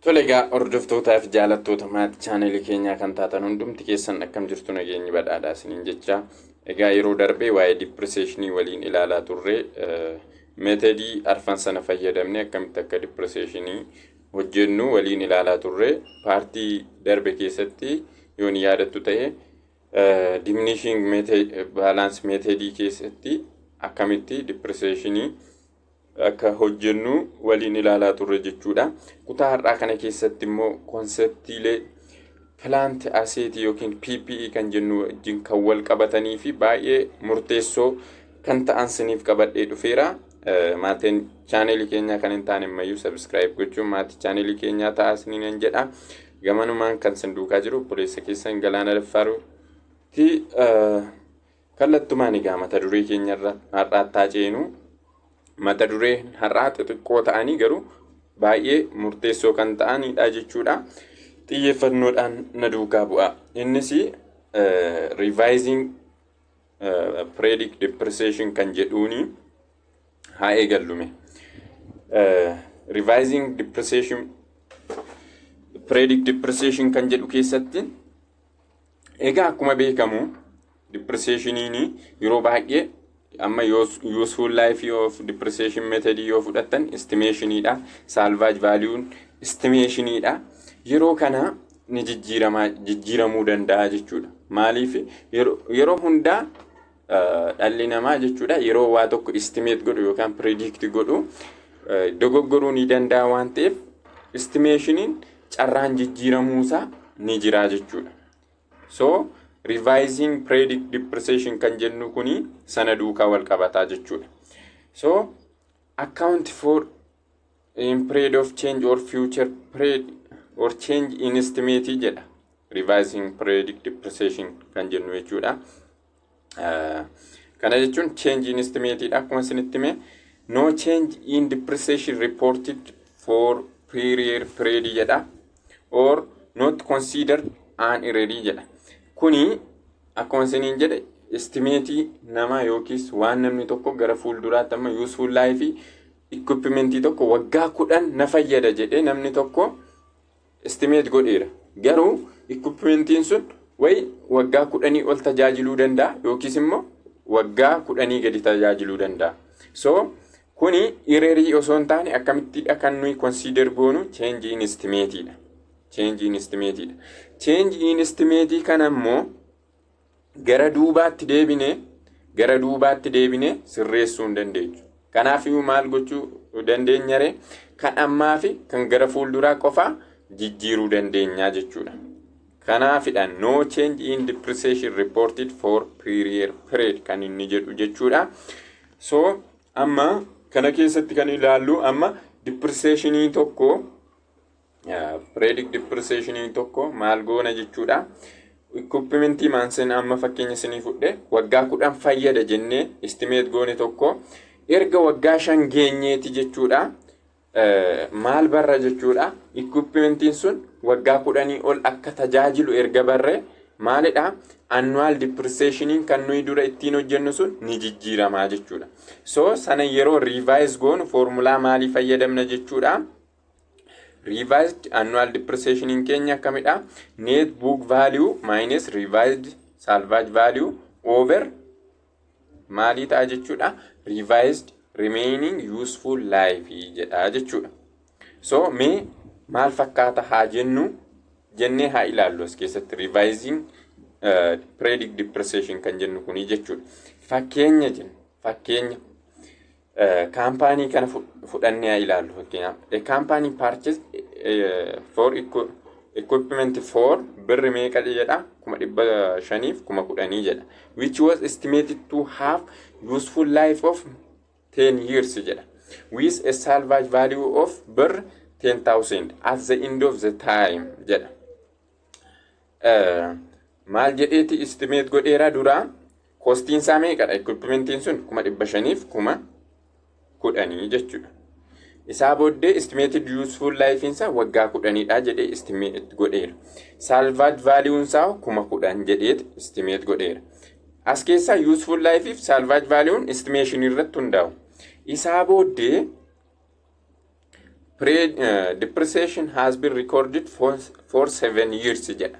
Tole egaa, hordoftootaa fi jaalattoota maatii chaanelii keenyaa kan taatan hundumti keessan, akkam jirtu? Nageenyi badhaadhaa isiniin jecha. Egaa yeroo darbee waa'ee depreciationii waliin ilaalaa turre. Methodii arfan sana fayyadamne akkamitti akka depreciationii hojjennu waliin ilaalaa turre. Partii darbe keessatti yoon yaadattu ta'e, diminishing balance methodii keessatti akkamitti depreciationii akka hojjennu waliin ilaalaa turre jechuudha. Kutaa har'aa kana keessatti immoo conceptiilee plant assetii yookiin PPE kan jennu wajjin kan wal qabatanii fi baay'ee murteessoo kan ta'an siniif qabadhee dhufeera. Maatiin chaanelii keenyaa kan hin taane ammayyuu subscribe gochuun maatii chaanelii keenyaa ta'aa isiniin jedha. Gamanumaan kan sin duukaa jiru obboleessa keessan Galaana Daffaaruuti. Kallattumaan egaa mata duree keenya har'aatti ceenu. Mata duree har'aa xixiqqoo ta'anii garuu baay'ee murteessoo kan ta'anidha jechuudha. Xiyyeeffannoodhaan na duukaa bu'a. Innis revising periodic depreciation kan jedhuuni haa eegallume. Revising depreciation, periodic depreciation kan jedhu keessatti egaa akkuma beekamu depreciationiin yeroo baay'ee amma useful life of depreciation method yoo fudhattan estimationiidha. Salvage value'n estimationiidha. Yeroo kana ni jijjiiramaa, jijjiiramuu danda'a jechuudha. Maaliif? Yeroo hundaa dhalli namaa jechuudha yeroo waa tokko estimate godhu yookaan predict godhu dogoggoruu ni danda'a waan ta'eef, estimationiin carraan jijjiiramuusaa ni jira jechuudha. So revising periodic depreciation kan jennu kuni sana duukaa wal qabataa jechuudha. So account for in period of change or future period or change in estimate jedha. Revising periodic depreciation kan jennu jechuudha. Kana jechuun change in estimate dha. Akkuma isinitti hime, no change in depreciation reported for prior period jedha, or not considered an error jedha. Kuni akkuma isiniin jedhe, estimateii namaa yookiis waan namni tokko gara fuulduraatti, amma useful life equipmentii tokko waggaa 10 na fayyada jedhee namni tokko estimate godheera. Garuu equipmentiin sun wayi waggaa 10 ol tajaajiluu danda'a yookiis immoo waggaa 10 gadi tajaajiluu danda'a. So kuni errorii osoo hin taane akkamittidha kan nuyi consider goonu? Change in estimateidha. Change in estimateidha. Change in estimate kana immoo gara duubaatti deebine sirreessuu hin dandeenyu. Kanaafiyyuu maal gochuu dandeenyare? Kan ammaa fi kan gara fuulduraa qofaa jijjiiruu dandeenya jechuudha. Kanaafidha no change in depreciation reported for prior period kan inni jedhu jechuudha. So amma kana keessatti kan ilaallu, amma depreciationii tokko, periodic depreciationii tokko maal goona jechuudha. Equipmentii maansin amma fakkeenya isinii fudhe, waggaa 10 fayyada jennee estimate goone tokko erga waggaa 5 geenyeeti jechuudha. Maal barra jechuudha? Equipmentiin sun waggaa 10 ol akka tajaajilu erga barre maalidha? Annual depreciationiin kan nuyi dura ittiin hojjennu sun ni jijjiiramaa jechuudha. So sana yeroo revise goonu foormulaa maalii fayyadamna jechuudha? Revised annual depreciationiin keenya akkamidha? Net book value minus revised salvage value over maalii ta'a jechuudha? Revised remaining useful life jedha jechuudha. So mee maal fakkaata haa jennu, jennee haa ilaallu as keessatti revising periodic depreciation kan jennu kuni jechuudha. Fakkeenya jennu, fakkeenya kaampaanii kana fudhannee haa ilaallu fakkeenyaaf. A company purchase for equipment for birri meeqa jedha? 510,000 jedha. Which was estimated to have useful life of 10 years jedha. With a salvage value of birr 10,000 at the end of the time jedha. Maal jedheeti estimate godheera duraa? Costiin isaa meeqadha? Equipmentiin sun 510,000 jechuudha. Isaa booddee estimated useful life isaa waggaa 10dha jedhee estimate godheera. Salvage value isaa 10,000 jedheet estimate godheera. As keessaa useful life fi salvage value estimation irratti hundaa'u. Isaa booddee Depreciation has been recorded for 7 years jedha.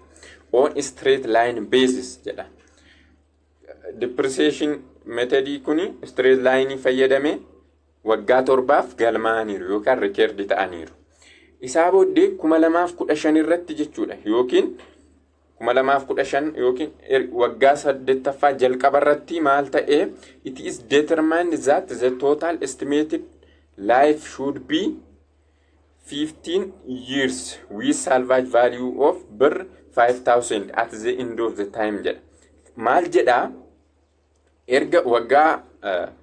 On straight line basis jedha. Depreciation methodii kuni straight line fayyadame waggaa 7f galmaa'aniiru yookaan record ta'aniiru. Isaa booddee 2015 irratti jechuudha, yookiin 2015 yookiin waggaa saddeettaffaa jalqaba irratti maal ta'ee? It is determined that the total estimated life should be 15 years with salvage value of birr 5000 at the end of the time jedha. Maal jedhaa? Erga waggaa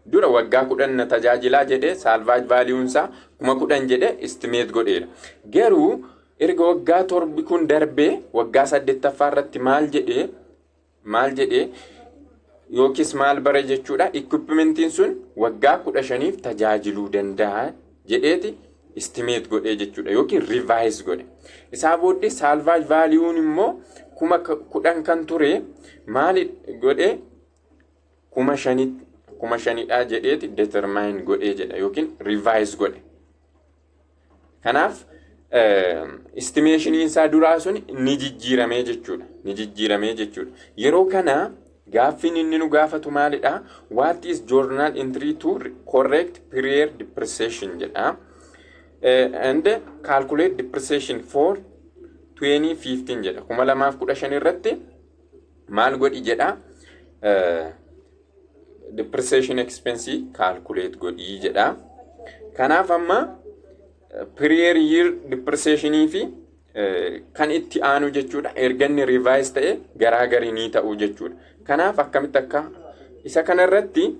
dura waggaa 10 na tajaajilaa jedhee, salvage valueunsaa 10,000 jedhee estimate godheera. Garuu erga waggaa 7 kun darbee waggaa saddeettaffaa irratti maal jedhee yookiis maal bare jechuudha? Equipmentiin sun waggaa 15f tajaajiluu danda'a jedheeti estimate godhee jechuudha, yookiin revise godhe. Isaa booddee salvage valueun immoo 10,000 kan ture maal godhee? 5,000dha jedheeti determine godhee jedha yookiin revise godhe. Kanaaf estimationiin isaa duraa sun ni jijjiiramee jechuudha. Ni jijjiiramee jechuudha. Yeroo kana gaaffiin inni nu gaafatu maalidha? What is journal entry to correct prior depreciation jedha. And calculate depreciation for 2015 jedha. 2015 irratti maal godhi jedha? Depreciation expense calculate godhi jedha. Kanaaf amma prior year depreciationii fi kan itti aanu jechuudha. Erga inni revise ta'e garaagarii ni ta'u jechuudha. Kanaaf akkamitti akka isa kanarratti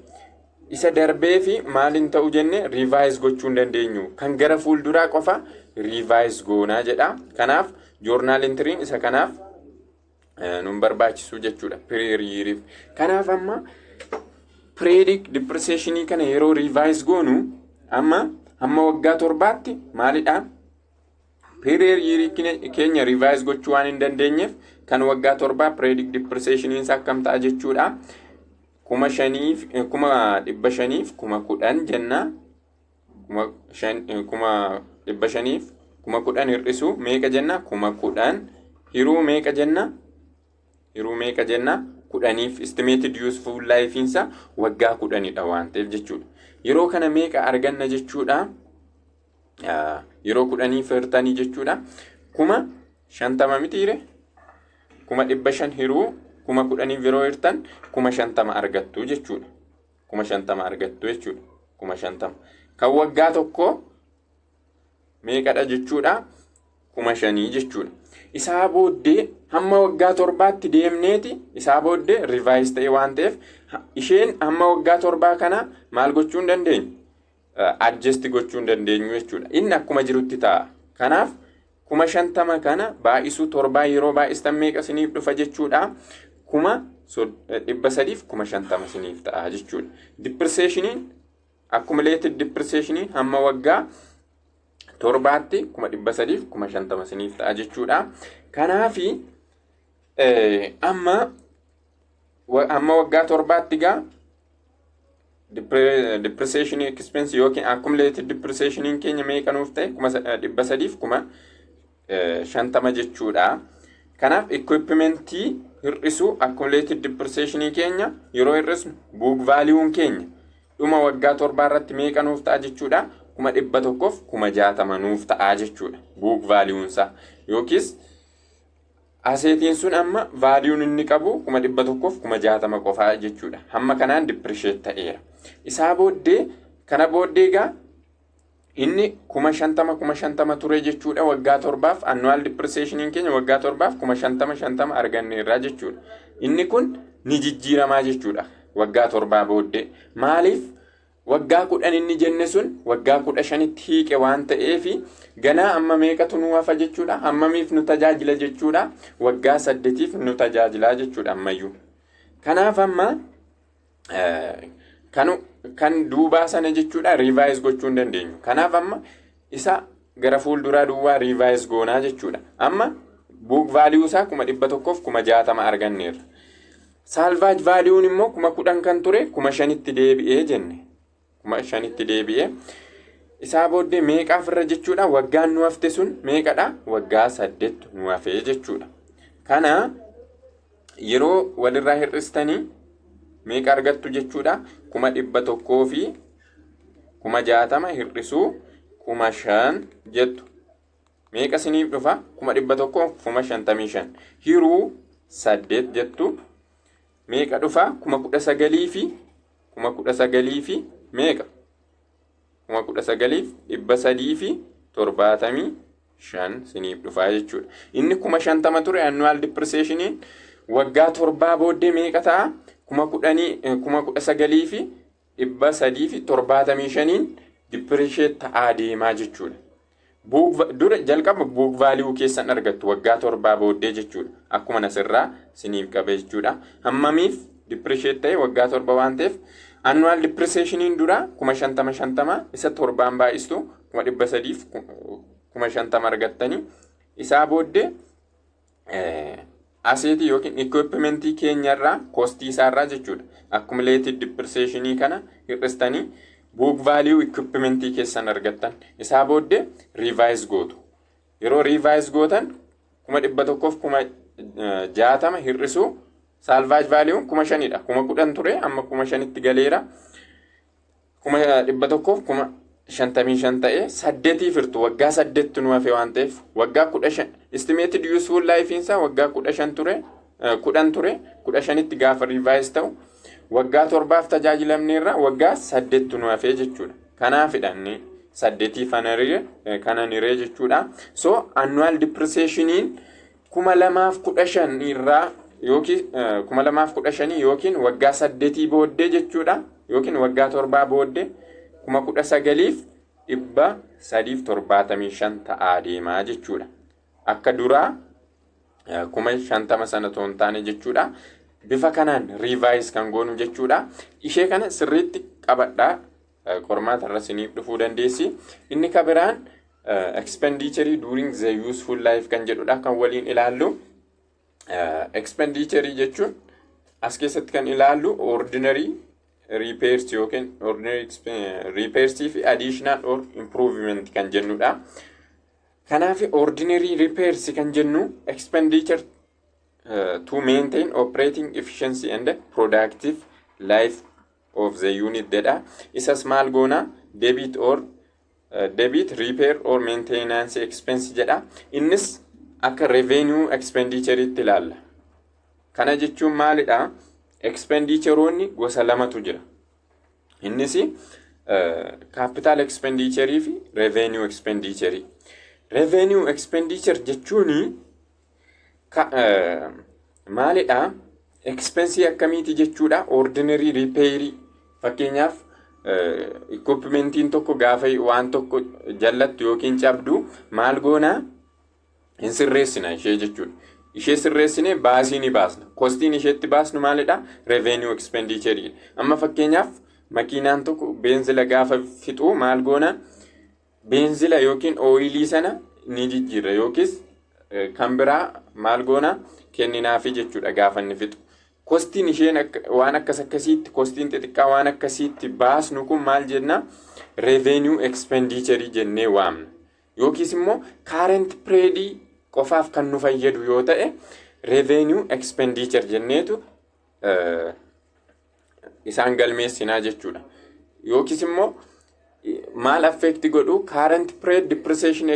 isa darbee fi maaliin ta'u jenne revise gochuu hin dandeenyu. Kan gara fuulduraa qofa revise goonaa jedha. Kanaaf journal entryn isa kanaaf nun barbaachisu jechuudha. Prior yeariif. Kanaaf amma periodic depreciationii kana yeroo revise goonu, amma hamma waggaa 7tti maalidha? Prior yearii keenya revise gochuu waan hin dandeenyeef, kan waggaa 7 periodic depreciationiin isaa akkam ta'a jechuudha? 5,000f 510,000 jenna. 510,000 hir'isuu meeqa jenna? 10,000 hiruu meeqa jenna? Hiruu meeqa jenna? 10f. Estimated useful lifeinsa waggaa 10dha waan ta'eef jechuudha. Yeroo kana meeqa arganna jechuudha? Yeroo 10f hirtanii jechuudha. 50,000 mitiire? 500,000 hiruu 10,000f yeroo hirtan 50,000 argattu jechuudha. 50,000 argattu jechuudha. 50,000. Kan waggaa 1 meeqadha jechuudha? 5,000 jechuudha. Isaa booddee hamma waggaa 7tti deemneeti, isaa booddee revise ta'e waan ta'eef, isheen hamma waggaa 7 kana maal gochuu hin dandeenyu? Adjust gochuu hin dandeenyu jechuudha. Inni akkuma jirutti ta'a. Kanaaf 50,000 kana baay'isuu 7 yeroo baay'istan meeqa isiniif dhufa jechuudha? 350,000 isiniif ta'a jechuudha. Depreciationiin, accumulated depreciationiin hamma waggaa 7tti 350,000 isiniif ta'a jechuudha. Kanaafi amma waggaa 7tti gaa depreciation expense yookiin accumulated depreciation keenya meeqa nuuf ta'e? 350,000 jechuudha. Kanaaf equipmentii hir'isuu accumulated depreciation keenya yeroo hir'isnu, book valueun keenya dhuma waggaa 7 irratti meeqa nuuf ta'a jechuudha? 160,000 nuuf ta'a jechuudha. Book valueunsaa yookiis assetiin sun amma valueun inni qabu 160,000 qofaa jechuudha. Hamma kanaan depreciate ta'eera. Isaa booddee, kana booddee egaa inni 50,000 50,000 ture jechuudha waggaa 7f. Annual depreciationiin keenya waggaa 7f 50,000 50 arganneerra jechuudha. Inni kun ni jijjiiramaa jechuudha waggaa 7 booddee. Maaliif? Waggaa 10 inni jenne sun waggaa 15tti hiiqe waan ta'eefi, ganaa amma meeqatu nu hafa jechuudha? Hammamiif nu tajaajila jechuudha? Waggaa 8f nu tajaajilaa jechuudha ammayyuu. Kanaaf amma kan duubaa sana jechuudha revise gochuu hin dandeenyu. Kanaaf amma isa gara fuulduraa duwwaa revise goonaa jechuudha. Amma book value isaa 160,000 arganneerra. Salvage valueun immoo 10,000 kan ture 5,000tti deebi'ee jenne. 5,000tti deebi'ee. Isaa booddee meeqaaf irra jechuudha? Waggaan nu hafte sun meeqadha? Waggaa 8 nu hafee jechuudha. Kana yeroo walirraa hir'istanii meeqa argattu jechuudha? 160,000 hir'isuu 5,000 jettu. Meeqa isiniif dhufa? 155,000 hiruu 8 jettu. Meeqa dhufa? 19,000 fi meeqa? 19,375 siniif dhufaa jechuudha. Inni 50,000 ture annual depreciationiin waggaa 7 booddee meeqa ta'a? 10,000, 19,375n depreciate ta'aa deemaa jechuudha. Dura jalqaba book value keessan argattu waggaa 7 booddee jechuudha. Akkuma asirraa siniif qabe jechuudha. Hammamiif depreciate ta'e? Waggaa 7 waan ta'eef annual depreciationiin dura 50,000 50 isa torbaan baay'istu 350,000 argattanii, isaa booddee assetii yookiin equipmentii keenyarraa, costii isaarraa jechuudha. Accumulated depreciationii kana hir'istanii book value equipmentii keessan argattan. Isaa booddee revise gootu. Yeroo revise gootan 160,000 hir'isuu salvage value 5,000dha. 10,000 ture, amma 5,000tti galeera. 155,000 ta'e saddeetiif hirtu. Waggaa 8 nu hafe waan ta'eef, waggaa 15 estimated useful life isaa waggaa 15 ture, 10 ture, 15tti gaafa revise ta'u waggaa 7f tajaajilamneerra, waggaa 8 nu hafee jechuudha. Kanaafidha inni saddeetiif kanan hiree jechuudha. So annual depreciationiin 2015 irraa yookiin 2015 yookiin waggaa 8 booddee jechuudha, yookiin waggaa 7 booddee 19,375 ta'aa deemaa jechuudha. Akka duraa 50,000 sana otoo hin taane jechuudha. Bifa kanaan revise kan goonu jechuudha. Ishee kana sirriitti qabadhaa, qormaata irra isiniif dhufuu dandeessi. Inni ka biraan expenditure during the useful life kan jedhudha kan waliin ilaallu. Expenditure jechuun as keessatti kan ilaallu ordinary repairs yookiin ordinary repairs fi additional or improvement kan jennudha. Kanaaf ordinary repairs kan jennu expenditure to maintain operating efficiency and productive life of the unit jedha. Isas maal goona? Debit repair or maintenance expense jedha. Innis akka revenue expenditure'itti ilaalla. Kana jechuun maalidha? Expenditureoonni gosa lamatu jira. Innis capital expenditure fi revenue expenditure. Revenue expenditure jechuun maalidha? Expense akkamiiti jechuudha? Ordinary repair, fakkeenyaaf equipmentiin tokko gaafa waan tokko jallattu yookiin cabdu maal goonaa? Hin sirreessina ishee jechuudha. Ishee sirreessine baasii ni baasna. Costiin isheetti baasnu maalidha? Revenue expenditure. Amma fakkeenyaaf makiinaan tokko beenzila gaafa fixu maal goona? Beenzila yookiin oilii sana ni jijjiirra yookiis kan biraa maal goona, kenninaafi jechuudha gaafa inni fixu. Costiin isheen waan akkas akkasiitti, costiin xixiqqaa waan akkasiitti baasnu kun maal jenna? Revenue expenditure jennee waamna. Yookiis immoo current period qofaaf kan nu fayyadu yoo ta'e revenue expenditure jenneetu isaan galmeessinaa jechuudha. Yookiis immoo maal affect godhu? Current period depreciation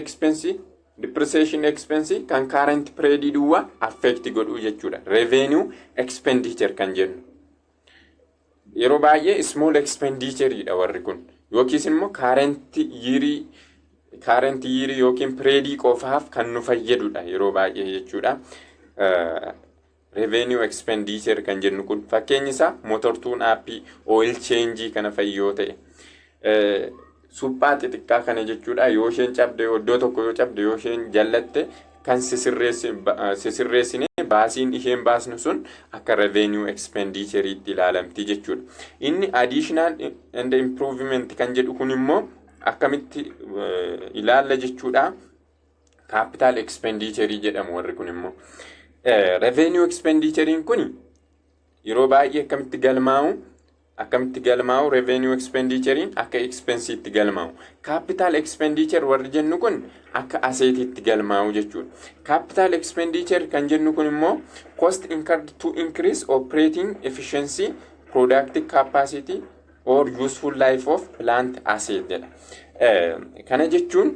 expense kan current period duwwaa affect godhu jechuudha. Revenue expenditure kan jennu. Yeroo baay'ee small expenditure dha warri kun. Yookiis immoo current year yookiin period qofaaf kan nu fayyadudha yeroo baay'ee jechuudha. Revenue expenditure kan jennu kun fakkeenyi isaa motor tune up, oil change kana fa'i yoo ta'e, suphaa xixiqqaa kana jechuudha. Yoo isheen cabde, iddoo tokko yoo cabde, yoo isheen jallatte, kan sisirreessine baasiin isheen baasnu sun akka revenue expenditure'itti ilaalamti jechuudha. Inni additional and improvement kan jedhu kun immoo akkamitti ilaalla jechuudha? Capital expenditure jedhamu warri kun immoo. Revenue expenditure'n kun yeroo baay'ee akkamitti galmaa'u? Akkamitti galmaa'u? Revenue expenditurein akka expensiitti galmaa'u. Capital expenditure warri jennu kun akka assetiitti galmaa'u jechuudha. Capital expenditure kan jennu kun immoo cost incurred to increase operating efficiency, productive capacity or useful life of plant asset jedha. Kana jechuun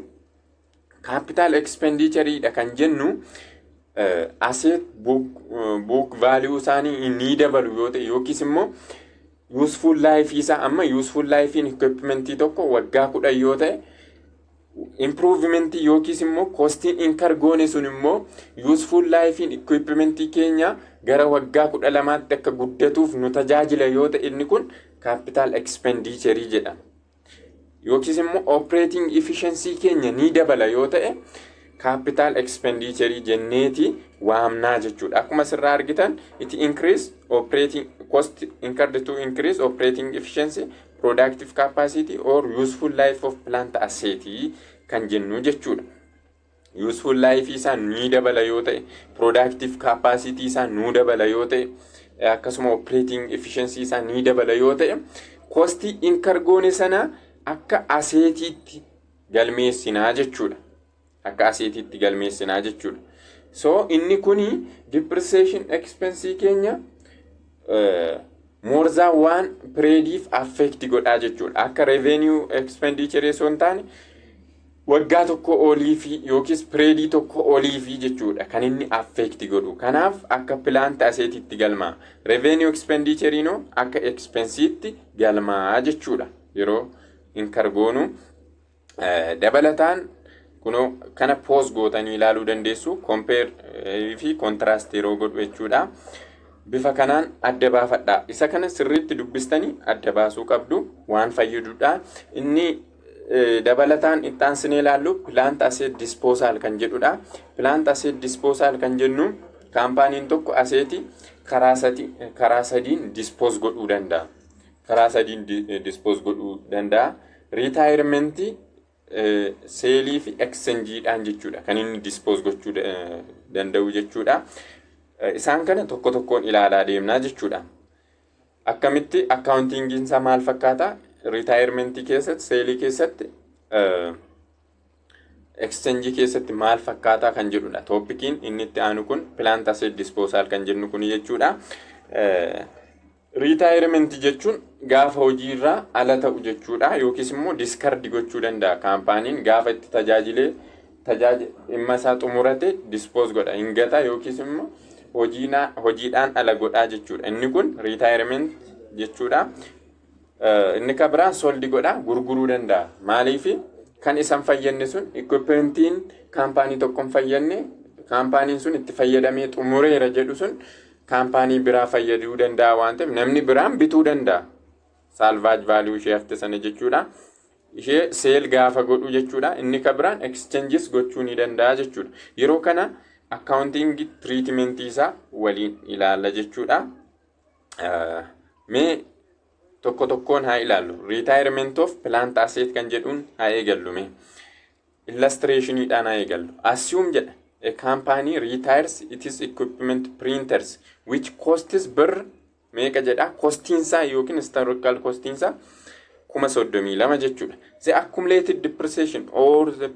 capital expenditureidha kan jennu asset book value isaanii ni dabalu yoo ta'e, yookiis immoo useful life isaa, amma useful life in equipmentii tokko waggaa 10 yoo ta'e, improvementii yookiis immoo costiin incur goone sun immoo useful life in equipmentii keenya gara waggaa 12tti akka guddatuuf nu tajaajila yoo ta'e, inni kun capital expenditure jedhama. Yookiis immoo operating efficiency keenya ni dabala yoo ta'e, capital expenditure jenneeti waamnaa jechuudha. Akkuma asirraa argitan, it increase operating cost incurred to increase operating efficiency, productive capacity or useful life of plant asset kan jennu jechuudha. Useful life isaa ni dabala yoo ta'e, productive capacity isaa nu dabala yoo ta'e, akkasuma operating efficiency isaa ni dabala yoo ta'e, costii incur goone sana akka assetiitti galmeessinaa jechuudha. Akka assetiitti galmeessinaa jechuudha. So inni kuni depreciation expense keenya more than one periodiif affect godhaa jechuudha. Akka revenue expenditure osoo hin taane, waggaa tokko olii fi yookiis periodii tokko olii fi jechuudha kan inni affect godhu. Kanaaf akka plant assetiitti galmaa. Revenue expenditure inoo akka expensiitti galmaa jechuudha. Yeroo incur goonu dabalataan kunoo kana pause gootanii ilaaluu dandeessu, compare fi contrast yeroo godhu jechuudha. Bifa kanaan adda baafadha. Isa kana sirriitti dubbistanii adda baasuu qabdu, waan fayyadudha. Inni dabalataan itti aansinee ilaallu plant asset disposal kan jedhudha. Plant asset disposal kan jennu kaampaaniin tokko assetii karaa sadiin dispose godhuu danda'a. Karaa sadiin dispose godhuu danda'a. Retirementii, saleii fi exchangeiidhaan jechuudha kan inni dispose gochuu danda'u jechuudha. Isaan kana tokko tokkoon ilaalaa deemnaa jechuudha. Akkamitti accountingiin isaa maal fakkaata? Retirementii keessatti, saleii keessatti, exchangeii keessatti maal fakkaataa kan jedhudha. Topiciin inni itti aanu kun plant asset disposal kan jennu kun jechuudha. Retirementii jechuun gaafa hojiirraa ala ta'u jechuudha. Yookiis immoo discard gochuu danda'a. Kaampaaniin gaafa itti tajaajilee dhimma isaa xumurate dispose godha. Hin gata yookiis immoo hojiidhaan ala godhaa jechuudha. Inni kun retirement jechuudha. Inni kan biraan sold godha, gurguruu danda'a. Maaliif? Kan isan fayyadne sun, equipmentiin kaampaanii tokko hin fayyadne, kaampaaniin sun itti fayyadamee xumureera jedhu sun kaampaanii biraa fayyaduu danda'a waan ta'eef, namni biraan bituu danda'a. Salvage value ishee hafte sana jechuudha. Ishee sell gaafa godhu jechuudha. Inni kan biraan exchanges gochuu ni danda'a jechuudha. Yeroo kana accounting treatmentii isaa waliin ilaalla jechuudha. Mee tokko tokkoon haa ilaallu. Retirement of plant asset kan jedhuun haa eegallu mee. Illustrationiidhaan haa eegallu. Assume jedha. A company retires its equipment printers which costs birr meeqa jedha, costiinsaa yookiin historical costiinsaa 32,000 jechuudha. The accumulated depreciation or the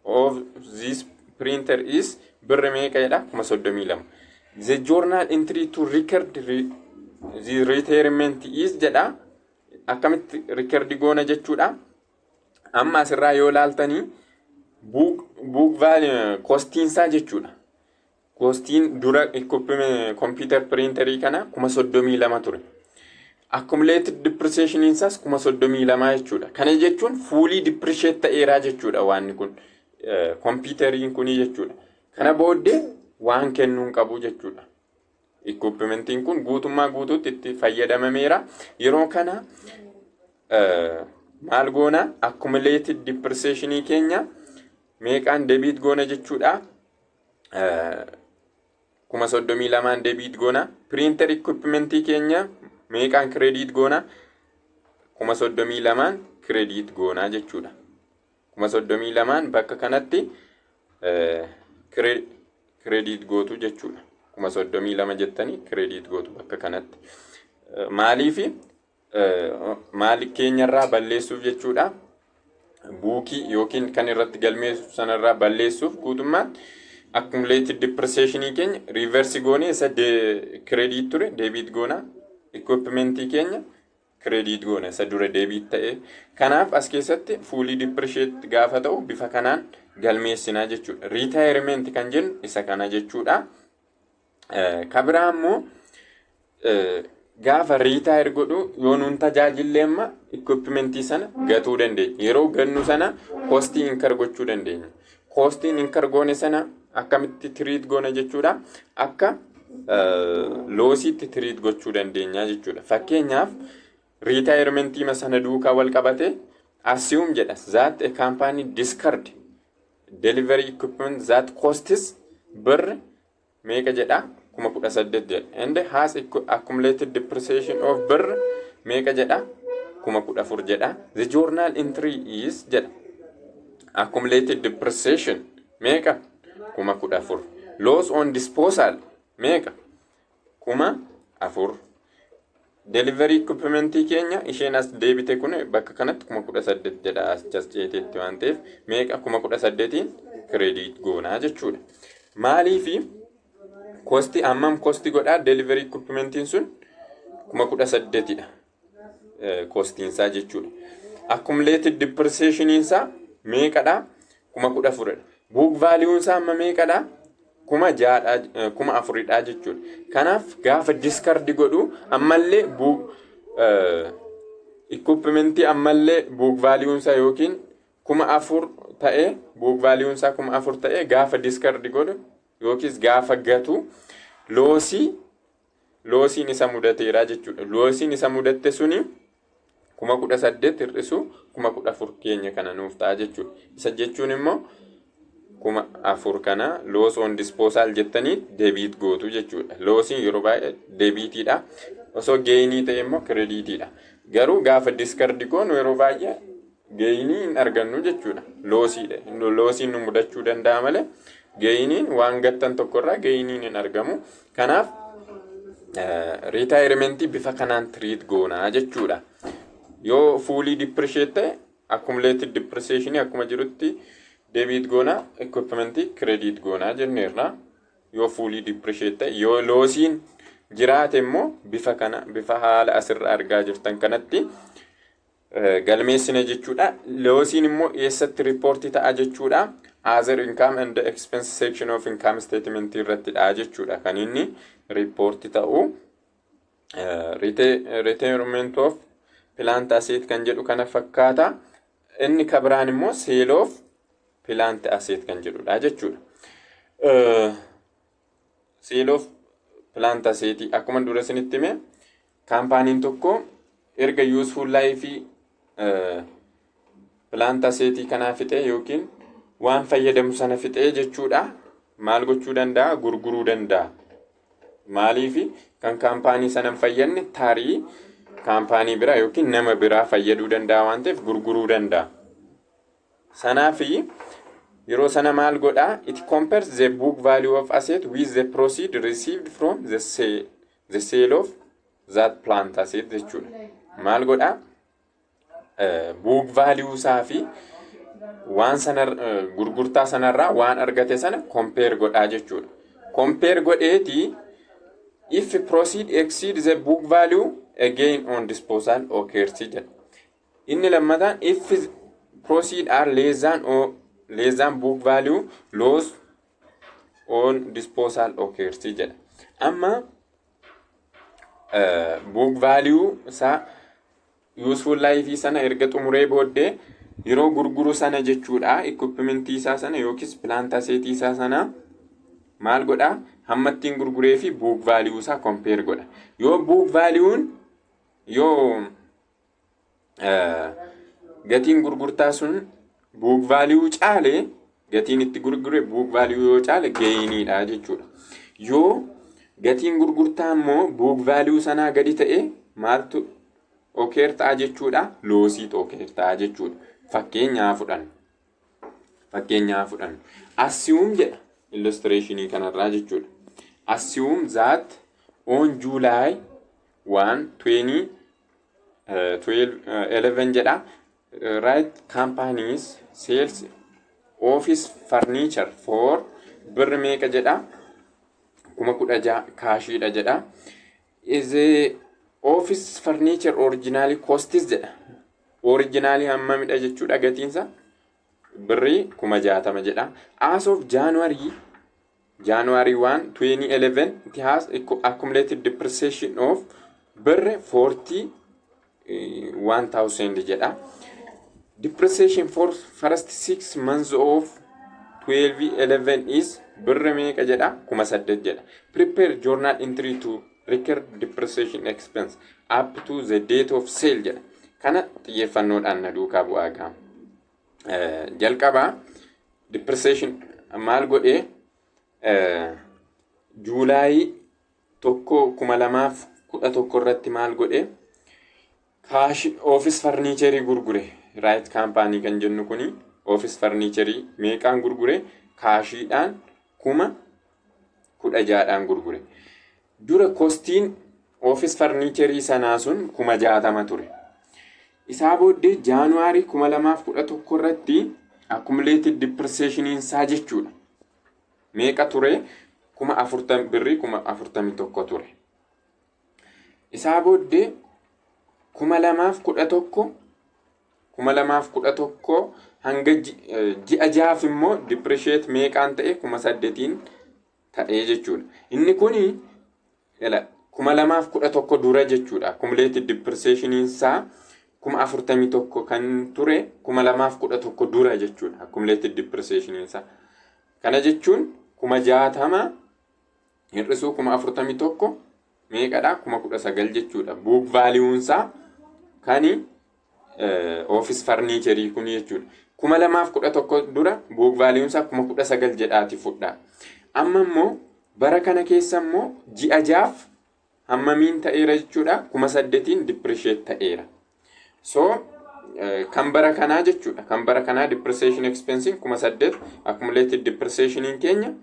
of this printer is birr meeqa jedha, 32,000. The journal entry to record the retirement is jedha. Akkamitti record goona jechuudha. Amma asirraa yoo laaltanii, book value costiinsaa jechuudha. Costiin dura computer printerii kana 32,000 ture. Accumulated depreciation isaas 32,000 jechuudha. Kana jechuun fully depreciate ta'eeraa jechuudha waanni kun, computeriin kunii jechuudha. Kana booddee waan kennuu hin qabu jechuudha. Equipmentiin kun guutummaa guutuutti itti fayyadamameera. Yeroo kana maal goona? Accumulated depreciationii keenya meeqaan debit goona jechuudha? 32,000n debit goona. Printer equipmentii keenya meeqaan credit goona? 32,000n credit goona jechuudha. 32,000n bakka kanatti credit gootu jechuudha. 32,000 jettanii credit gootu bakka kanatti. Maaliifi? Maali keenyarraa balleessuuf jechuudha. Bookii yookiin kan irratti galmeessu sanarraa balleessuuf guutummaatti accumulated depreciation keenya reverse goone, isa credit ture debit goona, equipmentii keenya credit goona isa dura debit ta'e. Kanaaf as keessatti fully depreciate gaafa ta'u bifa kanaan galmeessinaa jechuudha. Retirement kan jennu isa kana jechuudha. Ka biraa immoo gaafa retire godhu yoo nuun tajaajillee amma equipmentii sana gatuu dandeenya. Yeroo gannu sana costii incur gochuu dandeenya. Costiin incur goone sana akkamitti treat goona jechuudha? Akka lossiitti treat gochuu dandeenya jechuudha. Fakkeenyaaf, retirementii sana duukaa wal qabate, assume jedha that a company discard delivery equipment that costs birr meeqa jedha, 18,000 jedha, and has accumulated depreciation of birr meeqa jedha, 14,000 jedha. The journal entry is jedha, accumulated depreciation meeqa, 14,000, loss on disposal meeqa, 4,000, delivery equipmentii keenya isheen as deebite kun bakka kanatti 18,000 jedha, as ceeteetti waan ta'eef meeqa, 18,000n credit goonaa jechuudha. Maaliifi costii hammam cost godhaa delivery equipmentiin sun? 18,000dha costiinsaa jechuudha. Accumulated depreciationiinsaa meeqadha? 14,000dha. Book valueunsaa amma meeqadha? 6,000dha, 4,000dha jechuudha. Kanaaf gaafa discard godhu ammallee book equipmentii ammallee book valueunsaa yookiin 4,000 ta'ee, book valueunsaa 4,000 ta'ee, gaafa discard godhu yookiis gaafa gatu lossiin isa mudateera jechuudha. Lossiin isa mudatte suni 18,000 hir'isu 14,000 keenya kana nuuf ta'a jechuudha. Isa jechuun immoo 4,000 kana loss on disposal jettanii debit gootu jechuudha. Lossiin yeroo baay'ee debitiidha. Osoo gainii ta'e immoo creditiidha. Garuu gaafa discard goonu yeroo baay'ee gainii hin argannu jechuudha. Lossiidha. Lossiin nu mudachuu danda'a malee gainiin waan gattan tokkorraa gainiin hin argamu. Kanaaf retirementii bifa kanaan treat goonaa jechuudha. Yoo fully depreciate ta'e accumulated depreciation akkuma jirutti debit goonaa, equipmentii credit goonaa jenneerra. Yoo fully depreciate ta'e, yoo lossiin jiraate immoo bifa kana, bifa haala asirra argaa jirtan kanatti galmeessina jechuudha. Lossiin immoo eessatti report ta'a jechuudha? Other income and expense section of income statement irrattidha jechuudha kan inni report ta'u. Retirement of plant asset kan jedhu kana fakkaata. Inni kabiraan immoo sale of plant asset kan jedhudha jechuudha. Sale of plant asset akkuma dura isinitti hime, companyn tokko erga useful life plant asset kanaa fixee yookiin waan fayyadamu sana fixee jechuudha. Maal gochuu danda'a? Gurguruu danda'a. Maaliifi kan company sana hin fayyadne tarii company biraa yookiin nama biraa fayyaduu danda'a waan ta'eef gurguruu danda'a. Sanaafi yeroo sana maal godhaa? It compares the book value of asset with the proceed received from the sale of that plant asset jechuudha. Maal godhaa? Book value isaa fi waan sana gurgurtaa sanarraa waan argate sana compare godhaa jechuudha. Compare godheetii if proceed exceed the book value, a gain on disposal occurs jedha. Inni lammataan if proceed are less than or less than book value, loss on disposal occurs jedha. Amma book value isaa useful life sana erga xumuree booddee yeroo gurguru sana jechuudha, equipmentii isaa sana yookiis plant asset isaa sana maal godhaa? Hamma ittiin gurguree fi book value isaa compare godha. Yoo book valueun, yoo gatiin gurgurtaa sun book value caale, gatiin itti gurgure book value yoo caale gainiidha jechuudha. Yoo gatiin gurgurtaa immoo book value sanaa gadi ta'e maaltu occur ta'a jechuudha? Lossiitu occur ta'a jechuudha. Fakkeenyaa fudhannu. Fakkeenyaa fudhannu. Assume jedha illustrationii kanarraa jechuudha. Assume that on July 1, 12 11 jedha. Right companies sales office furniture for birri meeqa jedha? 16,000 cashiidha jedha. Is a office furniture originally costs jedha. Originally hammamidha jechuudha gatiinsa? Birrii 60,000 jedha. As of January 1, 2011, it has accumulated depreciation of birri 41,000 jedha. Depreciation for first 6 months of 1211 is birri meeqa jedha? 8,000 jedha. Prepare journal entry to record depreciation expense up to the date of sale jedha. Kana xiyyeeffannoodhaan na duukaa bu'aa gaama. Jalqabaa depreciation maal godhee? July 1, 2011 irratti maal godhee? Cash office furniture gurgure. Right company kan jennu kuni office furniture meeqaan gurgure? Cashiidhaan 16,000dhaan gurgure. Dura costiin office furniture sanaa sun 60,000 ture. Isaa booddee January 2011 irratti accumulated depreciationiin isaa jechuudha. Meeqa ture? 40,000, birrii 41,000 ture. Isaa booddee 2011 hanga ji'a 6f immoo depreciate meeqaan ta'e? 8,000n ta'ee jechuudha. Inni kuni 2011 dura jechuudha. Accumulated depreciationiin isaa 41,000 kan ture 2011 dura jechuudha. Accumulated depreciationiin isaa. Kana jechuun 60,000 hir'isuu 41,000 meeqadha? 19,000 jechuudha. Book valueunsaa kani office furniture kun jechuudha. 2011 dura book valueunsaa 19,000 jedhaati fudhaa. Amma immoo bara kana keessa immoo ji'a 6f hammamiin ta'eera jechuudha? 8,000n depreciate ta'eera. So kan bara kanaa jechuudha. Kan bara kanaa depreciation expense 8,000, accumulated depreciationiin keenya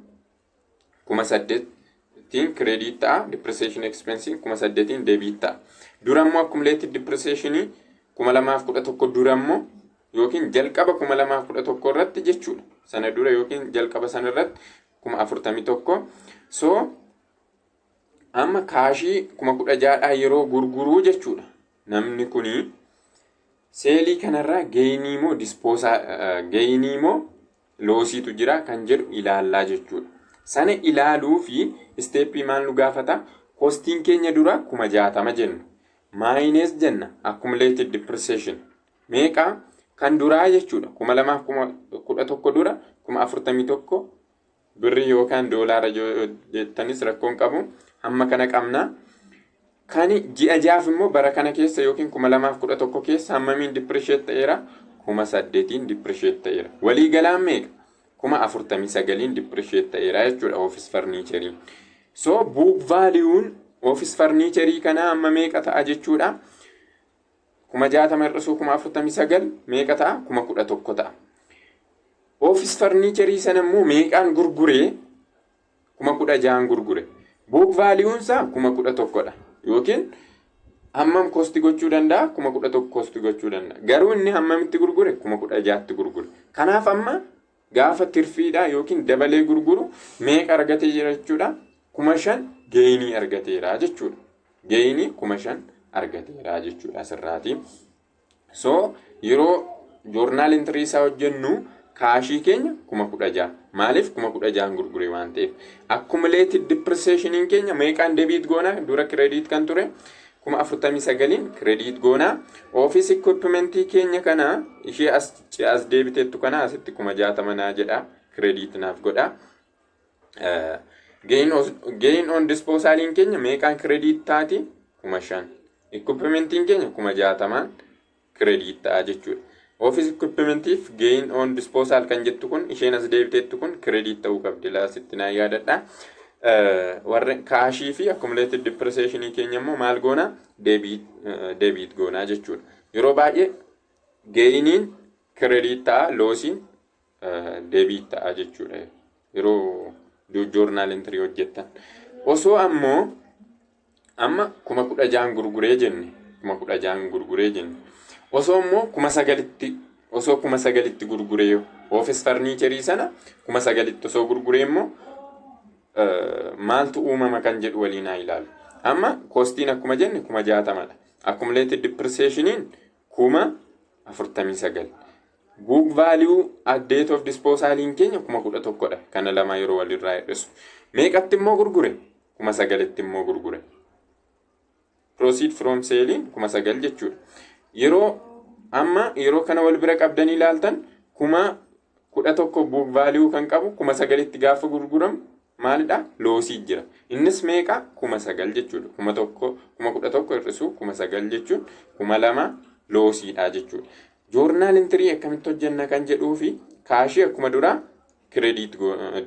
8,000tiin credit ta'a. Depreciation expense 8,000n debit ta'a. Dura immoo accumulated depreciationii 2011 dura immoo yookiin jalqaba 2011 irratti jechuudha. Sana dura yookiin jalqaba sana irratti 41,000. So amma cashii 16,000dhaa yeroo gurguruu jechuudha. Namni kuni saleii kanarraa gainii moo disposal, gainii moo lossiitu jira kan jedhu ilaallaa jechuudha. Sana ilaaluu fi stepii maal nu gaafata? Costiin keenya dura 60,000 jenna. Minus jenna accumulated depreciation. Meeqa kan duraa jechuudha? 2011 dura 41,000 birrii yookaan doolaara jettanis rakkoon qabu, hamma kana qabna. Kan ji'a 6f immoo bara kana keessa yookiin 2011 keessa hammamiin depreciate ta'eera? 8,000n depreciate ta'eera. Walii galaan meeqa? 49,000n depreciate ta'eera jechuudha office furnitureiin. So book valueun office furniture kanaa amma meeqa ta'a jechuudha? 60,000 hir'isuu 49,000 meeqa ta'a? 11,000 ta'a. Office furniture sana immoo meeqaan gurguree? 16,000n gurgure. Book valueun isaa 11,000dha. Yookiin hammam cost gochuu danda'a? 11,000 cost gochuu danda'a. Garuu inni hammamitti gurgure? 16,000tti gurgure. Kanaaf amma gaafa tirfiidha yookiin dabalee gurguru meeqa argatee jira jechuudha? 5,000 gainii argateera jechuudha. Gainii 5,000 argateera jechuudha asirraati. So yeroo journal entry isaa hojjennu cashii keenya 16,000. Maaliif? 16,000n gurgure waan ta'eef. Accumulated depreciationiin keenya meeqaan debit goona? Dura credit kan ture 49,000n credit goona. Office equipmentii keenya kana ishee as deebiteettu kana asitti 60,000 naa jedha, credit naaf godha. Gain on disposaliin keenya meeqaan credit taati? 5,000. Equipmentiin keenya 60,000n credit ta'a jechuudha. Office equipmentiif gain on disposal kan jettu kun, isheen as deebiteettu kun credit ta'uu qabdi, laasitti naa yaadadha. Warri cashii fi accumulated depreciationii keenya immoo maal goona? Debit goonaa jechuudha. Yeroo baay'ee gainiin credit ta'a, lossiin debit ta'a jechuudha. Yeroo journal entry hojjettan. Osoo ammoo amma 16,000n gurguree jenne 16,000 gurguree jenne. Osoo immoo 9,000tti, osoo 9,000tti gurguree, office furnitureii sana 9,000tti osoo gurguree immoo maaltu uumama kan jedhu waliin haa ilaalu. Amma costiin akkuma jenne 60,000dha. Accumulated depreciationiin 49,000. Book value at date of disposaliin keenya 11,000dha. Kana lama yeroo walirraa hir'isu. Meeqatti immoo gurgure? 9,000tti immoo gurgure. Proceed from salein 9,000 jechuudha. Yeroo amma yeroo kana wal bira qabdanii ilaaltan, 11,000 book value kan qabu 9,000tti gaafa gurguramu maalidha? Lossii jira. Innis meeqa? 9,000 jechuudha. 1,000, 11,000 hir'isuu 9,000 jechuun 2,000 lossiidha jechuudha. Journal entry akkamitti hojjenna kan jedhuu fi cashii akkuma duraa credit,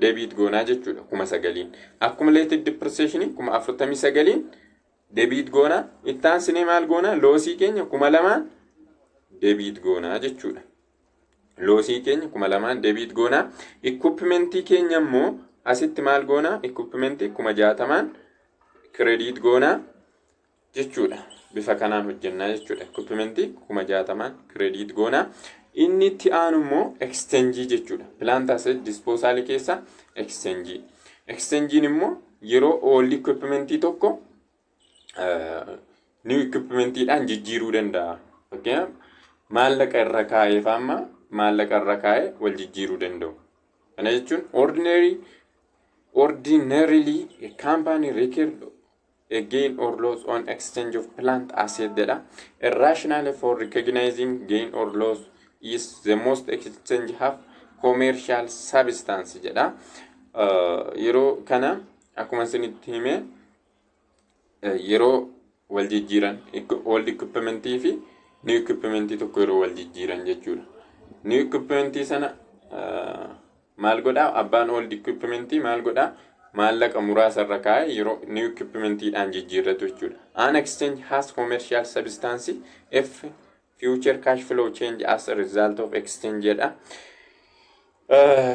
debit goonaa jechuudha 9,000n. Accumulated depreciation 49,000n debit goonaa. Itti aansinee maal goonaa? Lossii keenya 2,000n debit goonaa jechuudha. Lossii keenya 2,000n debit goonaa. Equipmentii keenya immoo asitti maal goonaa? Equipmentii 60,000n credit goonaa jechuudha. Bifa kanaan hojjennaa jechuudha. Equipmentii 60,000n credit goonaa. Inni itti aanu immoo exchangeii jechuudha. Plant asset disposalii keessa exchangeii. Exchangein immoo yeroo old equipmentii tokko new equipmentiidhaan jijjiiruu danda'a. Fakkeenyaaf, maallaqa irra kaa'ee amma maallaqa irra kaa'ee wal jijjiiruu danda'u. Kana jechuun ordinarily a company record a gain or loss on exchange of plant asset jedha. A rationale for recognizing gain or loss is the most exchange have commercial substance jedha. Yeroo kana akkuma isinitti hime, yeroo wal jijjiiran old equipmentii fi new equipmentii tokko yeroo wal jijjiiran jechuudha. New equipmentii sana maal godhaa? Abbaan old equipmentii maal godhaa? Maallaqa muraasa irra kaa'ee yeroo new equipmentiidhaan jijjiirratu jechuudha. An exchange has commercial substance if future cash flow change as a result of exchange jedha.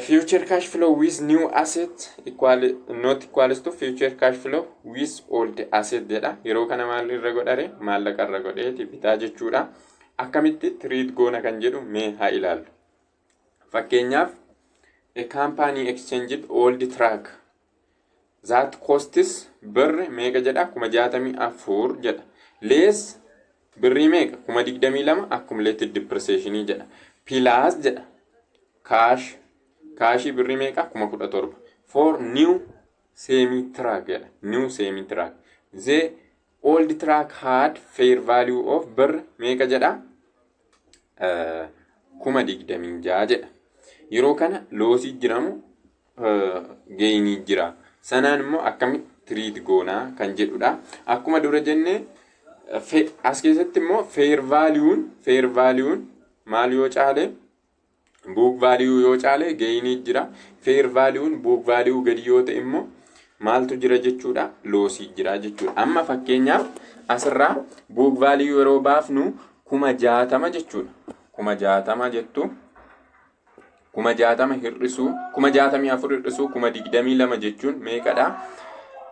Future cash flow with new asset equal not equals to future cash flow with old asset jedha. Yeroo kana maal irra godhare? Maallaqa irra godheeti bitaa jechuudha. Akkamitti treat goona kan jedhu mee haa ilaallu. Fakkeenyaaf, a company exchanged old truck that costs birri meeqa jedha? 64,000 jedha. Less birrii meeqa? 22,000 accumulated depreciation jedha. Plus jedha, cash, cashii birrii meeqa? 17,000 for new semi truck jedha. New semi truck. The old truck had fair value of birr meeqa jedha? 26,000 jedha. Yeroo kana lossii jiramu gainii jira? Sanaan immoo akkamitti treat goonaa kan jedhudha. Akkuma dura jennee, as keessatti immoo fair valueun maal yoo caale? Book value yoo caale gainii jira. Fair valueun book value gadi yoo ta'e immoo maaltu jira jechuudha? Lossii jira jechuudha. Amma fakkeenyaaf, asirraa book value yeroo baafnu 60,000 jechuudha. 60,000 jettu, 60,000 hir'isuu, 64,000 hir'isuu 22,000 jechuun meeqadha?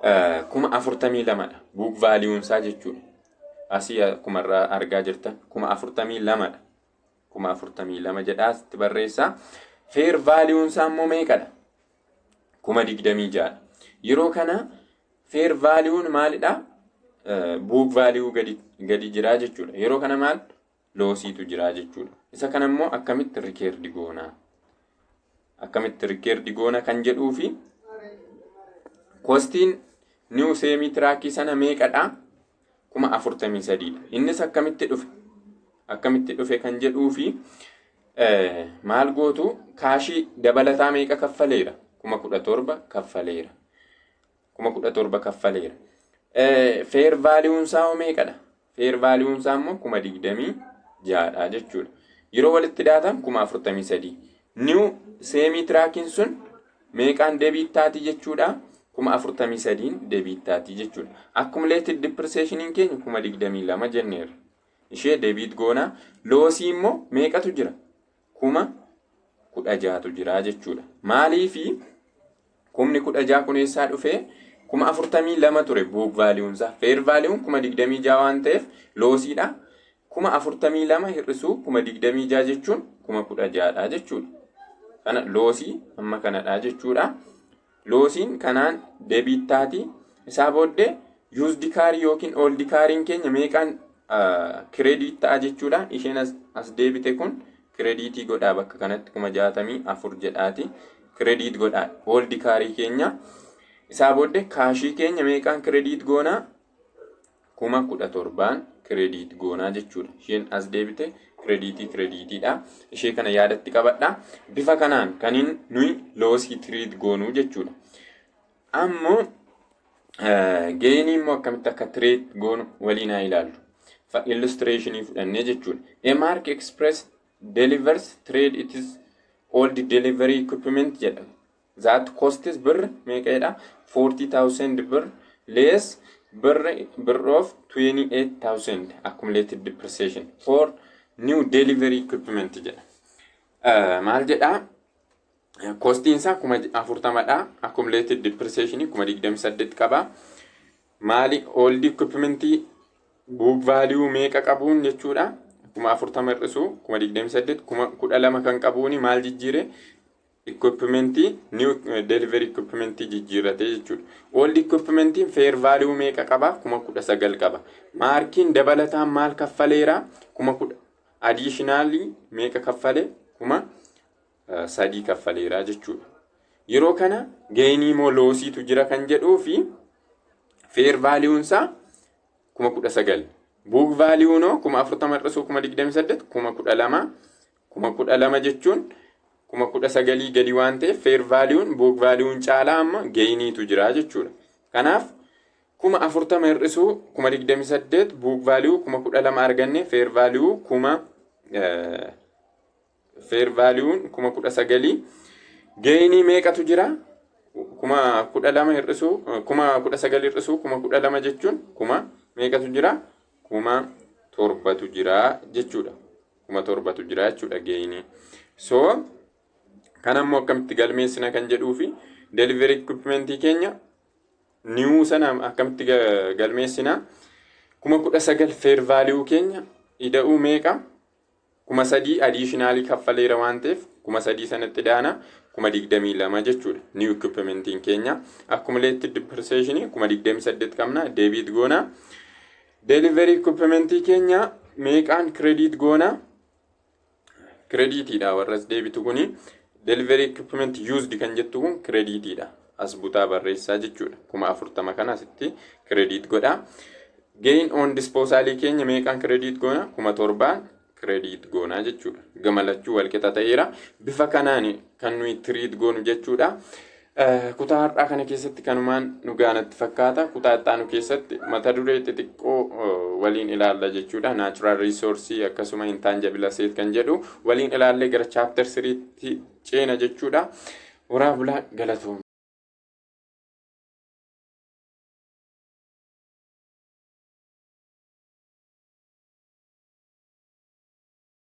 42,000dha. Book valueunsaa jechuudha. Asii akkuma irraa argaa jirtan 42,000dha. 42,000 jedhaa asitti barreessaa. Fair valueunsaa immoo meeqadha? 26,000dha. Yeroo kana fair valueun maalidha? Book value gadi jira jechuudha. Yeroo kana maal? Lossiitu jira jechuudha. Isa kana immoo akkamitti record goonaa? Akkamitti record goona kan jedhuu fi costiin new semi truckii sana meeqadha? 43,000dha. Innis akkamitti dhufe? Akkamitti dhufe kan jedhuu fi maal gootu? Cashii dabalataa meeqa kaffaleera? 17,000 kaffaleera. 17,000 kaffaleera. Fair valueunsaa hoo meeqadha? Fair valueunsaa immoo 26,000dha jechuudha. Yeroo walitti daatan 43,000. New semi truckiin sun meeqaan debit taati jechuudha? 43,000n debit taati jechuudha. Accumulated depreciationiin keenya 22,000 jenneerra. Ishee debit goonaa. Lossii immoo meeqatu jira? 16,000tu jira jechuudha. Maaliifi kumni 16 kun eessaa dhufee? 42,000 ture book valueunsaa. Fair valueun 26,000 waan ta'eef lossiidha. 42,000 hir'isuu 26,000 jechuun 16,000dha jechuudha. Kana lossii amma kanadha jechuudha. Lossiin kanaan debit taati. Isaa booddee used carii yookiin old cariin keenya meeqaan credit ta'a jechuudha. Isheen as deebite kun creditii godhaa, bakka kanatti 64,000 jedhaati. Credit godhaa old carii keenya. Isaa booddee cashii keenya meeqaan credit goonaa? 17,000n credit goonaa jechuudha. Isheen as deebite creditii creditiidha. Ishee kana yaadatti qabadha. Bifa kanaan kaniin nuyi lossii treat goonuu jechuudha. Ammoo gainii immoo akkamitti akka treat goonu waliin haa ilaallu. Illustrationii fudhannee jechuudha. A Mark Express delivers trade its old delivery equipment jedha. That costs birr meeqa jedha? 40,000 birr less birr of 28,000 accumulated depreciation for new delivery equipment jedha. Maal jedha? Costiin isaa 40,000dha. Accumulated depreciation 28,000 qaba. Maali, old equipmentii book value meeqa qabuun jechuudha? 40,000 hir'isuu 28,000, 12,000 kan qabuuni maal jijjiire? Equipmentii new delivery equipmentii jijjiirrate jechuudha. Old equipmentiin fair value meeqa qaba? 19,000 qaba. Maarkiin dabalataan maal kaffaleera? 10,000 additionally meeqa kaffale? 3,000 kaffaleera jechuudha. Yeroo kana gainii moo lossiitu jira kan jedhuu fi fair valueunsaa 19,000. Book valueunoo 40,000 hir'isuu 28,000 12,000. 12,000 jechuun 19,000 gadi waan ta'eef fair valueun book valueun caalaa amma gainiitu jira jechuudha. Kanaaf 40,000 hir'isuu 28,000, book value 12,000 arganne, fair valueun 19,000, gainii meeqatu jira? 12,000 hir'isuu 19,000 hir'isuu 12,000 jechuun kuma meeqatu jira? 7,000tu jira jechuudha. 7,000tu jira jechuudha gainii. So kan ammoo akkamitti galmeessina kan jedhuu fi delivery equipmentii keenya new sana akkamitti galmeessina? 19,000 fair value keenya ida'uu meeqa? 3,000 additionalii kaffaleera waan ta'eef 3,000 sanatti daana, 22,000 jechuudha. New equipmentiin keenya accumulated depreciation 28,000 qabna, debit goona. Delivery equipmentii keenya meeqaan credit goona? Creditiidha warras deebitu kuni. Delivery equipment used kan jettu kun creditiidha. As butaa barreessaa jechuudha. 40,000 kana asitti credit godha. Gain on disposalii keenya meeqaan credit goona? 7,000n credit goonaa jechuudha. Gama lachuu walqixa ta'eera. Bifa kanaan kan nuyi treat goonu jechuudha. Kutaa har'aa kana keessatti kanumaan nu gaanatti fakkaata. Kutaa ittaanu keessatti mata duree xixiqqoo waliin ilaalla jechuudha. Natural resource akkasuma intangible asset kan jedhu waliin ilaallee gara chapter 3tti ceena jechuudha. Horaa bulaa, galatooma.